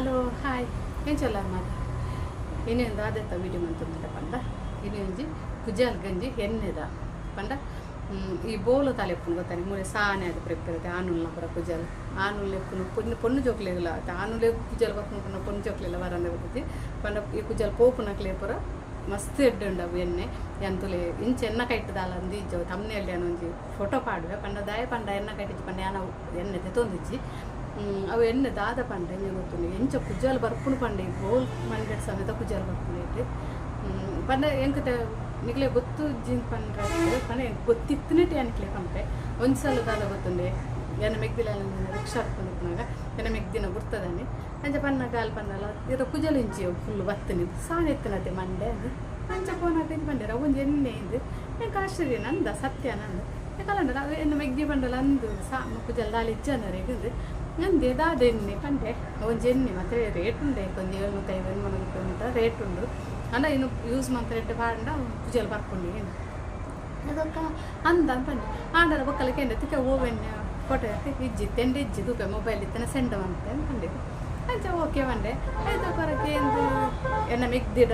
Hello hi, ಎಂಚ ಉಲ್ಲರ್ ಮಾತ? ಇನಿ ಒಂಜಿ ದಾದೆತ ವಿಡಿಯೋ ಮಂತೊಂದುಲ್ಲೆ ಪಂಡ, ಇನಿ ಒಂಜಿ ಕುಜಲ್ ಗಂಜಿ ಎಣ್ಣೆದ ಪಂಡ ಈ ಬೋಲು ತಲೆಪ್ಪುನು ಗೊತ್ತಾನೆ, ಮೂಲೆ ಸಾನೆ ಆದ್ ಪ್ರಿಪೇರ್ ಆನುಲ್ನ ಪೂರ ಕುಜಲ್ ಆನುಲ್ ಎಪ್ಪುನು. ಪೊಣ್ಣು ಪೊಣ್ಣು ಜೋಕ್ಲೆಗ್ಲ ಆನುಲೆ ಕುಜಲ್ ಬರ್ಪುನು ಪಂಡ ಪೊಣ್ಣು ಜೋಕ್ಲೆಲ ಬರಂದೆ ಗೊತ್ತುಜಿ. ಪಂಡ ಈ ಕುಜಲ್ ಪೋಪುನಕ್ಲೆ ಪೂರ ಮಸ್ತ್ ಎಡ್ಡೆ ಉಂಡು ಅವು ಎಣ್ಣೆ. ಎಂತುಲೆ ಇಂಚ ಎನ್ನ ಕೈಟ್ ದಾಲ ಅಂದ್ ಇಜ್ಜಿ. ಅವು ತಮ್ನೇಲ್ಡ್ ಯಾನ್ ಒಂಜಿ ಫೋಟೋ ಪಾಡುವೆ. ಪಂಡ ದಾಯೆ ಪಂಡ ಎನ್ನ ಕೈಟ್ ಇಜ್ಜಿ ಪಂಡ ಯಾನ್ ಅವು ಎಣ್ಣೆ ದೆತೊಂದಿಜ್ಜಿ. ಅವು ಎಣ್ಣೆ ದಾದ ಪಂಡ ಎಂಚ ಗೊತ್ತುಂಡು, ಎಂಚ ಕುಜಲ್ ಬರ್ಪುಂಡು ಪಂಡ ಈ ಬೋಲ್ ಮಂಡೆಡ್ ಸಮೇತ ಕುಜಲ್ ಬರ್ಪುಂಡು ಇತ್ತೆ ಪಂಡ ಎಂಕ್ ನಿಕ್ಲೆ ಗೊತ್ತುಜ್ಜಿ ಪಂಡ ಪಂಡ ಎಂಕ್ ಗೊತ್ತಿತ್ತಿನೆಟ್ ಯಾನ್ ನಿಕ್ಲೆ ಪನ್ಪೆ. ಒಂಜಿ ಸಲ ದಾದ ಗೊತ್ತುಂಡೆ, ಎನ್ನ ಮೆಗ್ದಿಲ ರಿಕ್ಷಾ ಹತ್ಕೊಂದಿಪ್ಪುನಗ ಎನ್ನ ಮೆಗ್ದಿನ ಗುರ್ತದಾನೆ ಅಂಚ ಪನ್ನಗ ಅಲ್ ಪನ್ನಲ ಇರ ಕುಜಲ್ ಇಂಚಿ ಫುಲ್ ಬತ್ತಿನಿ ಸಾಣೆ ಇತ್ತಿನತೆ ಮಂಡೆ ಅದು ಅಂಚ ಪೋನಾಗ ಇಂಚ ಪಂಡೆರ್ ಅವು ಒಂಜಿ ಎಣ್ಣೆ ಇಂದ್. ಎಂಕ್ ಆಶ್ಚರ್ಯ, ನಂದ ಸತ್ಯ ನಂದು ಕಲಂಡ ಅವು ಎನ್ನ ಮೆಗ್ದಿ ಪಂಡಲ ಅಂದು ಸಾ ಕುಜಲ್ ದಾಲ ಇಜ್ಜನರೆಗ್ ಇಂದ್. ಅಂದೆ ದಾದ ಎಣ್ಣೆ ಪಂಡೆ, ಒಂಜಿ ಎಣ್ಣೆ ಮಾತ್ರ ರೇಟ್ ಉಂಡೆ ಒಂಜಿ 750 ಮುಟ್ಟ ರೇಟ್ ಉಂಡು. ಅಂಡ ಇನ್ನು ಯೂಸ್ ಮಂತ್ ರೇಟ್ ಪಾಡ್ಂಡ ಕುಜಲ್ ಬರ್ಪುಂಡು ಅದಕ್ಕ ಅಂದ ಪಂಡೆ. ಆಂಡಲ ಬೊಕ್ಕಲ ಕೇಂಡ ತಿಕ್ಕ ಓವೆಣ್ಣೆ ಫೋಟೋ ಇಜ್ಜಿ ತೆಂಡೆ ಇಜ್ಜಿ ತೂಪೆ ಮೊಬೈಲ್ ಇತ್ತನ ಸೆಂಡ್ ಮಂತೆ ಪಂಡೆ. ಅಂಚ ಓಕೆ ಪಂಡೆ. ಐತ ಕೊರ ಕೇಂದು ಎನ್ನ ಮೆಗ್ದಿಡ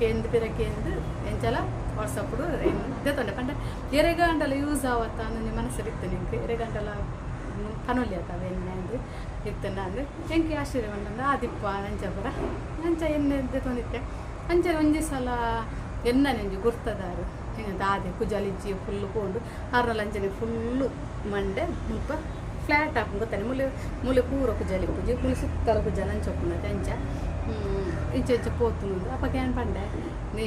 ಕೇಂದು ಪಿರ ಕೇಂದು ಎಂಚಲ ವಾಟ್ಸಪ್ ದೆತೊಂಡೆ. ಪಂಡ ಎರೆಗಂಡಲ ಯೂಸ್ ಆವತ್ತ ಅಂದ್ ಮನಸ್ಸು ಇತ್ತು ನಿಂಕ್ ಎರೆಗಂಡಲ ಪನೊಲಿ ಆತ ಎಣ್ಣೆ ಅಂದ್ ಇತ್ತಂಡ ಅಂದ್ ಎಂಕ್ ಆಶ್ಚರ್ಯ ಪಂಡಂದ ಆದಿಪ್ಪ ಅಂಚ ಪೂರ ಅಂಚ ಎಣ್ಣೆ ದೆತೊಂದಿತ್ತೆ. ಅಂಚ ಒಂಜಿ ಸಲ ಎನ್ನನೆ ಒಂಜಿ ಗುರ್ತದಾರು ಹಿಂಗೆ ದಾದೆ ಕುಜಲ್ ಇಜ್ಜಿ ಫುಲ್ಲು ಪೋಂಡು ಆರ್ನಲ ಅಂಚನೆ ಫುಲ್ಲು ಮಂಡೆ ಮುಲ್ಪ ಫ್ಲಾಟ್ ಆಪುಂಡು ಗೊತ್ತಾನೆ, ಮೂಲೆ ಮೂಲೆ ಪೂರ ಕುಜಲ್ ಇಪ್ಪುಜಿ, ಮೂಲೆ ಸುತ್ತಲ ಕುಜಲ್ ಅಂಚ ಉಪ್ಪುನತೆ. ಅಂಚ ಇಂಚ ಇಂಚ ಪೋತುಂಡು. ಅಪಗ ಯಾನ್ ಪಂಡೆ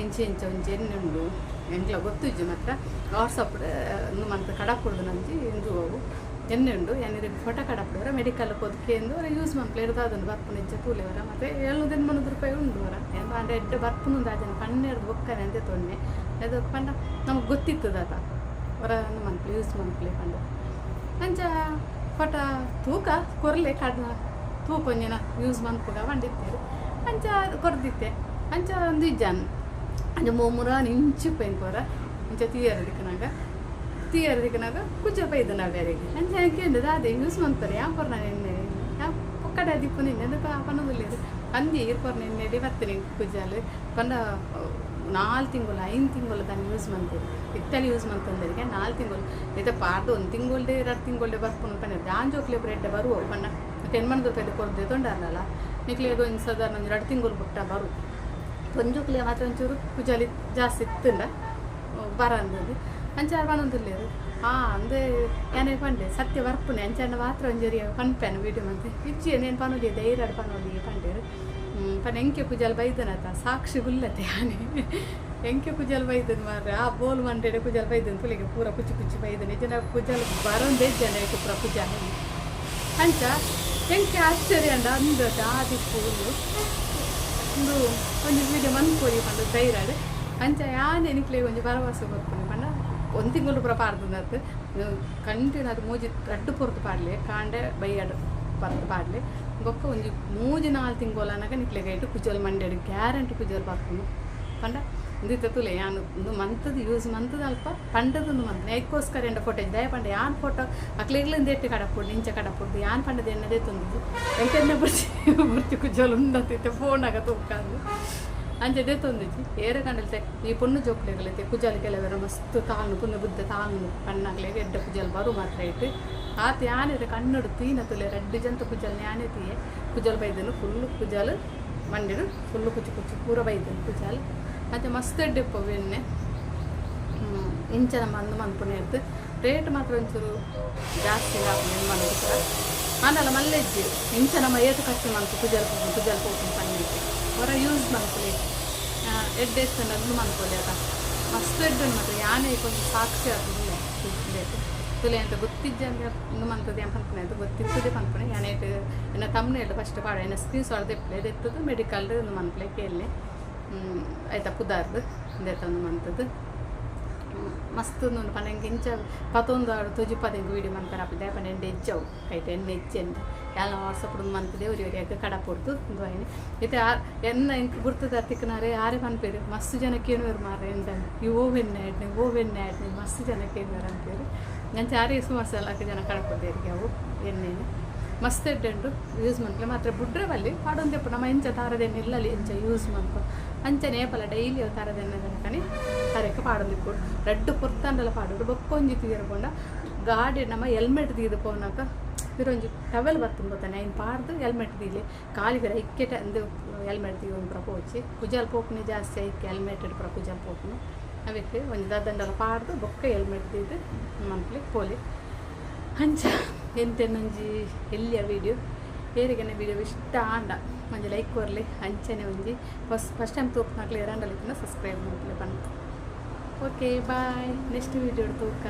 ಇಂಚ ಇಂಚ ಒಂಜಿ ಎಣ್ಣೆ ಉಂಡು ಎಂಕ್ಲ ಗೊತ್ತುಜ್ಜಿ ಮಾತ್ರ ವಾಟ್ಸಪ್ ಉಂದು ಮಂತ್ ಕಡಪುಡ್ದು ನಂಜಿ ಇಂದು ಅವು ಎಣ್ಣೆ ಉಂಡು ಯಾನ್ ಇರೆಗ್ ಫೋಟೋ ಕಡಪುಡುವರ ಮೆಡಿಕಲ್ ಪೋದು ಕೇಂದು ಅವರ ಯೂಸ್ ಮನ್ಪುಲೆ ದಾದನ್ನು ಬರ್ಪುನ ಇಜ್ಜ ತೂಲೆವರ ಮತ್ತೆ 780 ರೂಪಾಯಿ ಉಂಡು ಅವರ ಪಂಡ ಎಡ್ಡೆ ಬರ್ಪುನು ದಾದನ ಪನ್ನೆರ್ದು ಬೊಕ್ಕನೆ ಅಂತೆ ತೊನ್ನೆ ಅದು ಪಂಡ ನಮಗೆ ಗೊತ್ತಿತ್ತದಾತ ಅವರ ಮನ್ಪುಲೆ ಯೂಸ್ ಮನ್ಪುಲೆ ಪಂಡ. ಅಂಚ ಫೋಟೋ ತೂಕ ಕೊರ್ಲೆ ಕಡ್ ತೂಕ ಒಂಜಿನ ಯೂಸ್ ಮನ್ಪುಗ ಪಂಡಿತ್ತೇರು ಅಂಚ ಕೊರ್ದಿತ್ತೆ. ಅಂಚ ಒಂದು ಇಜ್ಜಾನ್ ಅಂಚ ಮೋಮುರ ಇಂಚು ಪೈನ್ ಇಂಚ ತೀಯರ ದಿಕ್ಕನಾಗ ತೀಯರ ದಿಕ್ಕನಾಗ ಕುಜ್ಜ ಪೈದು ನಾವ್ಯಾರಿಗೆ. ಅಂಚ ಕೇಂದ್ರ ದಾದೆ ಯೂಸ್ ಮನ್ಪರೆ ಯಾನ್ ಕೊರ್ನ ಎಣ್ಣೆ ಯಾನ್ ಪೊಕ್ಕಡೆ ದಿಪ್ಪು ನಿನ್ನೆ ಅದಕ್ಕೆ ಪನೊಂದುಲ್ಲೆರ್ ಅಂದಿ ಈರ್ ಕೊರ್ನ ಎಣ್ಣೆ ಬತ್ತಿನಿ ಕುಜಲ್ ಪಂಡ 4 ತಿಂಗಳು 5 ತಿಂಗಳು ದಾನ ಯೂಸ್ ಮಂತೇರು ಇತ್ತಲ್ಲಿ ಯೂಸ್ ಮಂತೊಂದರಿಗೆ 4 ತಿಂಗಳು ಇತ್ತೆ ಪಾಡ್ದು 1 ತಿಂಗಳ್ಡೆ 2 ತಿಂಗಳ್ಡೆ ಬರ್ಪುನು ಪಂಡ ಜಾನ್ ಜೋಕ್ಲೆ ಬ್ರೆಡ್ ಬರುವ ಪಂಡ 10 ರೂಪಾಯಿ ಕೊರ್ದು ತೊಂಡಾರಲ್ಲ ನಿಕ್ಲೆಗ್ ಒಂಜಿ ಸಾಧಾರಣ ಒಂಜಿ 2 ತಿಂಗಳು ಬುಟ್ಟ ಬರು ಪೊಂಜೋಕ್ಲೆ ಮಾತ್ರ ಒಂಚೂರು ಕುಜಲಿ ಜಾಸ್ತಿ ಇತ್ತುಂಡ ಬರಂದದ್ದು ಅಂಚ ಪನೊಂದುಲ್ಲೆರ್. ಅಂದೆ ಯಾನೇ ಪಂಡೆ ಸತ್ಯ ಬರ್ಪುನೆ ಅಂಚ ಮಾತ್ರ ಒಂಜೊರಿ ಪನ್ಪೆನ ವೀಡಿಯೋ ಮಂತೆ ಇಜ್ಜಿ ಏನೇನು ಪನೊಲಿ ಧೈರ್ಯಡ್ ಪನೊಲಿ ಪಂಡೆರ್. ಪಂಡ ಎಂಕೆ ಕುಜಲ್ ಬೈದನತ ಸಾಕ್ಷಿ ಗುಲ್ಲತೆ ಯಾನೆ ಎಂಕೆ ಕುಜಲ್ ಬೈದನ್ ಮಾರ್ರೆ ಆ ಬೋಲ್ ಮಂಡೆಡೆ ಕುಜಲ್ ಬೈದನ್ ತುಲಿಗೆ ಪೂರ ಕುಚ್ಚು ಕುಚ್ಚು ಬೈದನ್ ಇಜ್ಜನ ಕುಜಲ್ ಬರಂದೇ ಜನ ಪೂರ ಕುಜಲ್ ಅಂಚ ಎಂಕೆ ಆಶ್ಚರ್ಯ ಅಂಡ ಅಂದ ಆದಿಪ್ಪು ಉಂದು ಒಂಜಿ ವೀಡಿಯೋ ಮನ್ಪೊಲಿ ಪಂಡ ಧೈರ್ಯಡ್. ಅಂಚ ಯಾನೆ ನಿಕ್ಲೆಗ್ ಒಂಜಿ ಭರವಸೆ ಕೊರ್ಪುನಿ ಪಂಡ ಒಂದು ತಿಂಗಳು ಪೂರ ಪಾಡ್ದನತ್ ಕಂಟಿನ್ಯೂ ಅದು ಮೂಜಿ ರಡ್ಡು ಪೊರ್ತು ಪಾಡ್ಲೆ ಕಾಂಡೆ ಬೈಯಡ್ ಪರ್ತು ಪಾಡ್ಲೆ ಬೊಕ್ಕ ಒಂಜಿ 3 4 ತಿಂಗಳು ಅನಗ ನಿಕ್ಲೆಗ್ ಐಟ್ ಕುಜಲ್ ಮಂಡೆಡ್ ಗ್ಯಾರಂಟಿ ಕುಜಲ್ ಬರ್ಪುಂಡು ಪಂಡ ಉಂದಿತ್ತ ತೂಲೆ ಯಾನ್ ಉಂದು ಮಂತದ ಯೂಸ್ ಮಂತದ ಅಲ್ಪ ಪಂಡದ ಉಂದು ಮಂತ್ ಐಕ್ಕೋಸ್ಕರ ಎಂಡ ಫೋಟೋ ದಾಯೆ ಪಂಡ ಯಾನ್ ಫೋಟೋ ಅಕ್ಲೆಗ್ಲ ಎಟ್ಟಿ ಕಡಪುಡ್ಡು ಇಂಚ ಕಡಪುಡ್ದು ಯಾನ್ ಪಂಡದ ಎಣ್ಣೆ ದೆತ್ತೊಂದಿಜ್ಜಿ ಎಂಕೆನ್ನ ಬುರ್ಚಿ ಬುರ್ಚಿ ಕುಜಲ್ ಉಂಡತ್ತಿತ್ತೆ ಫೋನಾಗ ತೂಕಾಂದು ಅಂಚ ದೆತ್ತೊಂದಿಜ್ಜಿ. ಏರೆ ಕಂಡಲ್ತೆ ಈ ಪೊಣ್ಣು ಜೋಕ್ಲೆಗ್ಲೈತೆ ಕುಜಲ್ ಕೆಲವೆರ ಮಸ್ತ್ ತಾನು ಪುಣ್ಯ ಬುದ್ಧ ತಾನು ಪಣ್ಣಾಗ್ಲೆಗ್ ಎಡ್ಡೆ ಕುಜಲ್ ಬರು ಮಾತ್ರ ಇಟ್ಟು ಆತ ಯಾನಿರೆ ಕಣ್ಣುಡು ತೀನ ತುಲೆ ರಡ್ಡು ಜಂತ ಕುಜಲ್ ಯಾನೆ ತೀಯೆ ಕುಜಲ್ ಬೈದನು ಫುಲ್ಲು ಕುಜಲ್ ಮಂಡೆಡು ಫುಲ್ಲು ಕುಚ್ಚು ಕುಚ್ಚು ಪೂರ ಬೈದನು ಕುಜಲ್ ಅಂಚ ಮಸ್ತ್ ಎಡ್ಡೆ ಇಪ್ಪವು ಎಣ್ಣೆ ಇಂಚ ನಮ್ಮ ಅಂದು ಮನ್ಪುನೆ ಇರ್ತು ರೇಟ್ ಮಾತ್ರ ಒಂಚೂರು ಜಾಸ್ತಿ ಆಪುಂಡು ಎಣ್ಮನೂರು ಪೂರ ಆಂಡಲ ಮಲ್ಲೆಜ್ಜಿ ಇಂಚ ನಮ್ಮ ಏತ್ ಖರ್ಚು ಮನ್ಪು ಕುಜಲ್ ಪೋಪುಂಡು ಕುಜಲ್ ಪೋಪುಂಡು ಪನ್ನಿಕ್ಕೆ ಹೊರ ಯೂಸ್ ಮನ್ಪುಲೆ ಎಡ್ಡೆ ಇತ್ತಂಡ ಅಂದು ಮನ್ಪೊಲಿ ಅತ ಮಸ್ತ್ ಎಡ್ಡೆ ಉಂಡು ಮಾತ್ರ ಯಾನೆ ಒಂಜಿ ಸಾಕ್ಷಿ ಆತುಂಡು ತುಲೆ ಅಂತ ಗೊತ್ತಿಜ್ಜಂದೆ ಉಂದು ಮಂತದ ಯಾನ್ ಪನ್ಪುನೆ ಅದು ಗೊತ್ತಿತ್ತದೆ ಪನ್ಪುನೆ ಯಾನೇಟ್ ಎನ್ನ ತಮ್ನೇಲ್ ಫಸ್ಟ್ ಪಾಡ ಎನ್ನ ಸ್ಕ್ರೀನ್ ಶಾಟ್ ದೆಪ್ಪುಲೆ ದೆತ್ತುದು ಮೆಡಿಕಲ್ ಉಂದು ಮನ್ಪುಲೆ ಕೇಲ್ಲೆ ಐತ ಪುದಾರ್ದು ಉಂದೆತ ಉಂದು ಮಂತದ್ದು ಮಸ್ತ್ ಉಂಡು ಪಂಡ ಎಂಕ್ ಇಂಚ ಪತೊಂದು ಆಡ್ ತೊಜಿಪದ ಎಂಕ್ ವೀಡಿಯೋ ಮನ್ಪೆರೆ ಆಪುಜಿ ದಾಯೆ ಪಂಡ ಎಡ್ಡೆ ಎಜ್ಜವು ಐಟ್ ಎಣ್ಣೆ ಎಜ್ಜೆ ಯಾನ್ಲ ವಾಟ್ಸಪ್ ಉಂದು ಮಂತುದೆ ಒರಿ ಒರಿ ಅಗ್ ಕಡಪುಡ್ದು ಉಂದು ಆಯಿನಿ ಇತ್ತೆ ಆ ಎನ್ನ ಎಂಕ್ ಗುರ್ತದ ತಿಕ್ಕುನಾರೆ ಆರೆ ಪನ್ಪೆರ್ ಮಸ್ತ್ ಜನ ಕೇನುವೆರ್ ಮಾರ್ರೆ ಎಂಡ ಈ ಒವ್ ಎಣ್ಣೆ ಆಡ್ನೆ ಒವ್ ಎಣ್ಣೆ ಆಡ್ನೆ ಮಸ್ತ್ ಜನ ಕೇನುವೆರ್ ಅನ್ಪೆರ್ ಅಂಚ ಆರೆ ಸುಮಾರು ಸಲ ಜನ ಕಡಪುಡ್ದೆರ್ ಅವು ಎಣ್ಣೆನ್. ಮಸ್ತ್ ಎಡ್ಡೆ ಉಂಡು, ಯೂಸ್ ಮನ್ಪುಲೆ. ಮಾತ್ರ ಬುಡ್ರೆ ಬಲ್ಲಿ ಪಾಡೊಂದಿಪ್ಪು. ನಮ್ಮ ಎಂಚ ತಾರದೆಣ್ಣೆ ಇಲ್ಲಲ್ಲಿ ಎಂಚ ಯೂಸ್ ಮನ್ಪು ಅಂಚನೆ ಏಪಲ ಡೈಲಿ ತಾರದೆಣ್ಣೆ ಕಣಿ ತರೆಕ್ ಪಾಡೊಂದಿಪ್ಪು. ರಡ್ಡ್ ಪೊರ್ತಂಡಲ ಪಾಡೊಡು. ಬೊಕ್ಕೊಂಜಿ ತೀರ ಪೋಂಡ ಗಾಡಿ ನಮ್ಮ ಹೆಲ್ಮೆಟ್ ದೀದ್ ಪೋನಾಗ ಪಿರೊಂಜಿ ಟವೆಲ್ ಬತ್ತುಂಡು ಗೊತ್ತಾನೆ, ಐನ್ ಪಾಡ್ದು ಹೆಲ್ಮೆಟ್ ದೀಲೆ. ಕಾಲಿಗೆ ಐಕ್ಕೆಟ ಅಂದು ಹೆಲ್ಮೆಟ್ ದೀವೊಂದು ಪೂರ ಪೋಚಿ. ಕುಜಲ್ ಪೋಪುನೆ ಜಾಸ್ತಿ, ಐಕ್ಕೆ ಹೆಲ್ಮೆಟ್ ಪೂರ ಕುಜಲ್ ಪೋಪುನು. ಅವೆಕ್ ಒಂಜಿ ದಾದಂಡಲ ಪಾಡ್ದು ಬೊಕ್ಕ ಹೆಲ್ಮೆಟ್ ದೀದ್ ಮನ್ಪುಲೆ, ಪೋಲಿ. ಅಂಚ ಎಂತೆನ್ನೊಂಜಿ ಎಲ್ಯ ವೀಡಿಯೋ. ಏರಿಗೆನ ವೀಡಿಯೋ ಇಷ್ಟ ಆಂಡ ಒಂಜಿ ಲೈಕ್ ಕೊರ್ಲೆ. ಅಂಚನೆ ಒಂಜಿ ಫಸ್ಟ್ ಫಸ್ಟ್ ಟೈಮ್ ತೂಪುನಕ್ಲೆ ಏರಾಂಡಲ ಸಬ್ಸ್ಕ್ರೈಬ್ ಮಲ್ಪುಲೆ ಪಂತ. ಓಕೆ, ಬಾಯ್, ನೆಕ್ಸ್ಟ್ ವೀಡಿಯೋ ತೂಕ.